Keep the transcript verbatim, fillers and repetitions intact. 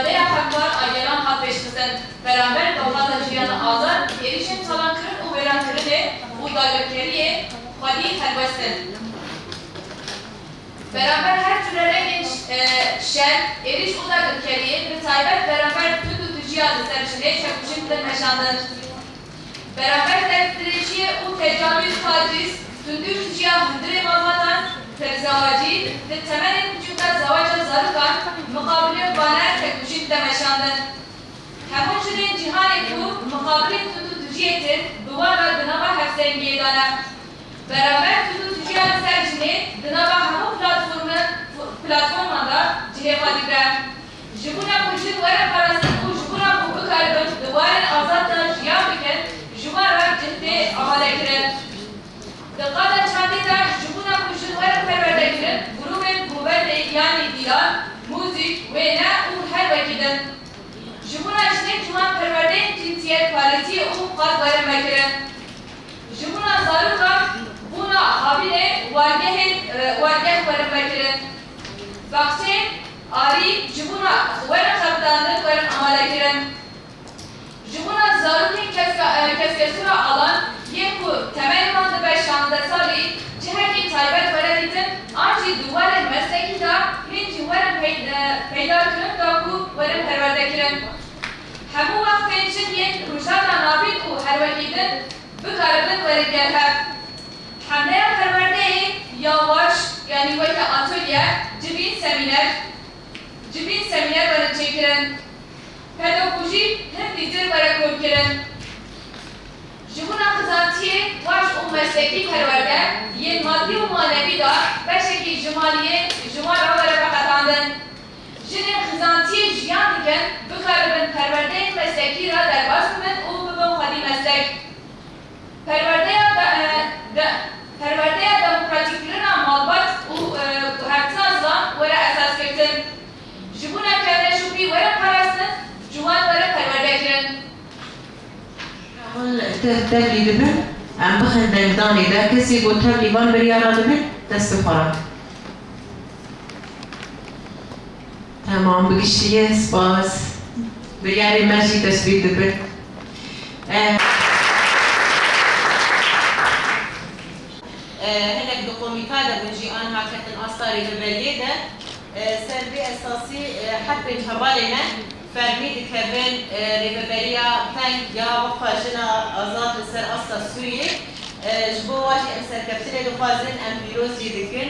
Îradeya hevdar a gelan hat pêşxistin. Beramber daxwaza jiyana azad, êrîşên talankirin û wêrankirinê û dagirkeriyê xwedî helwest in. Beramber her tune rengên, e, şer, êrîş û dagirkeriyê, bi taybet beramber tund û tûjiya li ser jinê têkoşîn didin meşandin. Beramber destdirêjiyê û tecawîz, tacîz, tund û tûjiya hundirê malbatan, terzewacî, di temenên biçûk de zewaca zarokan, miqabilê vane têkoşîn dide meşandin. Hemû jinên cîhanê ku miqabilê tund û tûjiyê tê, bi wan re di nava hevsengiyê de ne. Beramber tund û tûjiya li ser jinê di nava hemû platformê-, platforman de cihê xwe digre. Ji bona ku jin werin parastin û ji bona ku bikaribin di warên azad de jiyan bikin, ji wan re cih tê amadekirin. Di qada çandê de ji bona ku jin werin perwerdekirin, grûbên govendê yanî dîlan, muzîk, wêne û her wekî din. Ji bona jinê ciwan perwerdeyên cinsiyetparêziyê û qad werin vekirin. Ji bona zarokan bona havînê wargehê, e, wargeh werin vekirin. Baxçeyên arî ji bona werin xebitandin werin amadekirin. Ji bona zarokên keska-, e, keskesûra alan yê ku temenê wan dibe şazdeh salî cihekî taybet were dîtin an jî di warên meslekî de hîn jî werin pey-, e, peyda kirin da ku werin perwerde kirin. Hemû weqfên jin yên Rojhilata Navîn û her wekî din bikaribin werin gel hev. Hemleya perwerdeyê ya waş, yanî weke atolye, civîn semîner, civîn semîner werin çêkirin. Pedagojî hin dîtir were komkirin. Ji bona xizantiyê waş û meslekî perwerde yên madî û manevî de beşekî ji maliyê ji wan re were veqetandin. Jinên xizantiyê jiyan dikin, bikaribin perwerdeyên meslekî re derbas bibin û bibin xwedî meslek. Perwerdeya de-, e, de-, perwerdeya demokratîkkirina malbat û, e, guhertina zilam were esas girtin. Ji bona kevneşopî were parastin, ciwan were perwerde kirin. Hûn tev-, tevlî dibin, em bixin dengdanê de, kesê ku tevlî van biryara dibin, destê xwe rake. Temam, bi giştî spas. Biryarê me jî tesbît dibin. E, e, hinek di komîta de bin jî anha ketin asta rêveberiyê de. E, ser vê esasî, e, her pênc hevalê me fermî dikevin, e, rêveberiya teng ya Weqfa Jina Azad li ser asta Sûriyê. E, ji bo wan jî em serkeftinê dixwazin, em pîroz jî dikin.